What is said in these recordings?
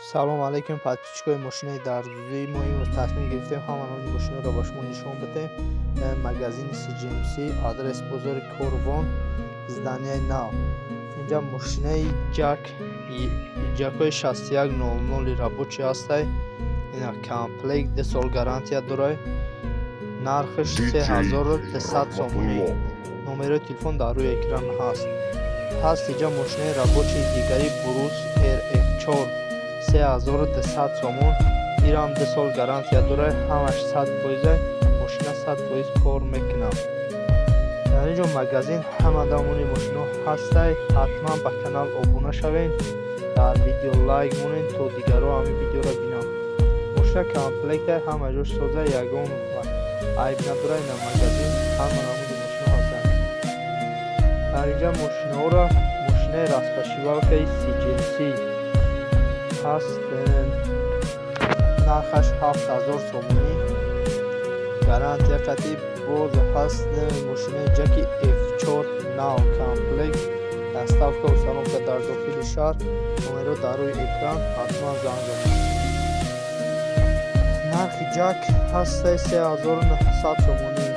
Салом алейкум, подписчикои мошинаи Дарзузӣ. Мо имрӯз тасмим гирифтем, ҳама намуди мошинаро ба шумо нишон бидем. Магазини CGMC, адрес: бозори Корвон, зданияи нав. Инҷа мошинаи ҷак, ҷакҳои 6100 рабочий ҳастай. Ина, комплект, 2 сол гарантия дорад. Нархаш 3200 сомонӣ. Номерои телефон дар рӯи экран ҳаст. Ҳаст инҷа мошинаи рабочии дигари Бурус RF4, 3200 сомон. Ирам 2 сол гарантия дорад. Ҳамаш 100 фоиза, мошина 100% кор мекунад. Дар ин ҷо магазин ҳама намуди мошино ҳастай. Ҳатман ба канал обуна шавед, дар видео лайк монед, то дигарро ҳамин видеоро бинанд. Мошина комплектай, ҳама ҷош соза, ягон айб надорад. Ина, магазин ҳама намуди мошино ҳастанд. Дар инҷа мошинаҳоро, мошинаи распошивалкаи CGMC ҳаст, нархаш 7000 сомонӣ, гарантия қатъи. Боз ҳаст мошинаи ҷаки F4, нав, комплект, доставка, установка дар дохили шаҳр. Номеро дар рӯи экран, ҳатман занг занед. Нархи ҷак ҳастай 3900 сомонӣ.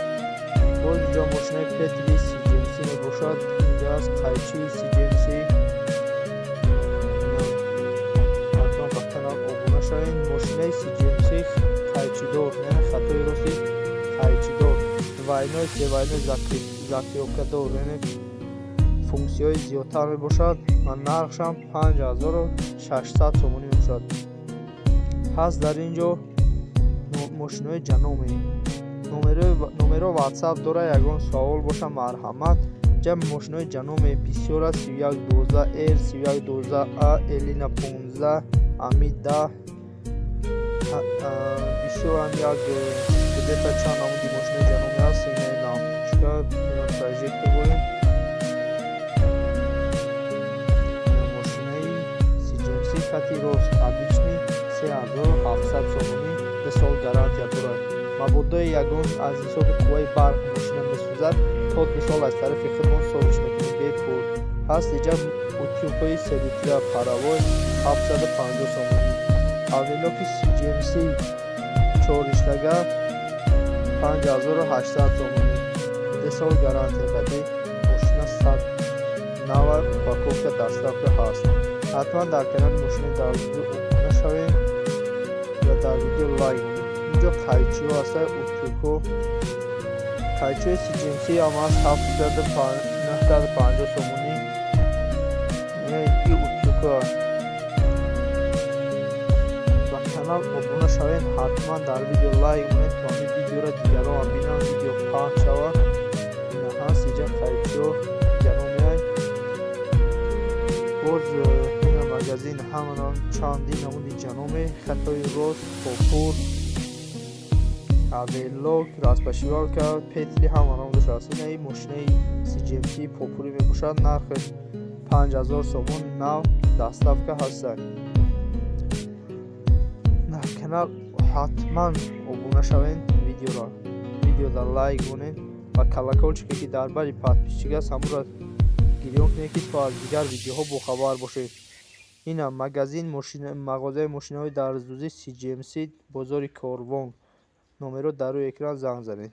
Боз инҷо мошинаи петли CGMC мебошад. Инҷа аст қайчии CGMC. Ҳатман ба канал обуна шавед. Мошинаи CGMC қайчидор, яъне хатои рости қайчидор, двойной, севойной заклёпкадор, яъне функсияҳои зиёдтар мебошад ва нархшам 5600 сомонӣ мебошад. Ҳаст дар ин ҷо мошинои Ҷаноме. Номеро WhatsApp дорад, ягон савол боша, марҳамат. Ҷа мошинои Ҷаноме бисёр аст: 3112 р, 3112 а, Элина 15, ами 10, бисёрам, як где-то чанд намуди мошинои Ҷаноме ҳаст. Ина лампочка, прожектор дорем. Мошинаи CGMC хати рост обычный 3700 сомонӣ, 2 сол гарантия дорад. Мабодои ягон аз ҳисоби қувваи барқ мошина месӯзад, то 2 сол аз тарафи худмон созиш мекунем бепул. Ҳаст иҷа утюгҳои селитра паровой, 750 сомонӣ. Оверлоки CGMC чорриштага, 5800 сомонӣ, 2 сол гарантия дади. Мошина сад нава, упаковка, доставка ҳаст. Ҳатман дар канали мошини Дарзузӣ обуна шавед ва дар видео лайк монед. Инҷо қайчиҳо ҳастанд, утюгҳо. Қайчиҳои CGMC ҳам ҳаст, 950 сомонӣ. И утюгҳо. Ба канал обуна шавед, ҳатман дар видео лайк монед, то ҳамин видеоро дигарон бинанд, видео паҳн шавад. Ина, ҳаст инҷа қайчиҳо Ҷаномеай. Боз ина, магазин ҳамана чандин намуди Ҷаноме, хатои рост, попур, оверлок, распошивалка, петли, ҳама намудаш ҳаст. Ина, и мошинаи CGMC попури мебошад, нархаш 5000 сомон, нав, доставка ҳастад. Дар канал ҳатман обуна шавед, видеоро, видеода лайк монед ва колокольчике, ки дар бари подписчик аст, ҳамонро гирён кунед, ки то аз дигар видеоҳо бохабар бошед. Ина, магазин, мағозаи мошинаҳои Дарзузӣ CGMC, бозори Корвон. Номеро дар рӯи экран, занг занед.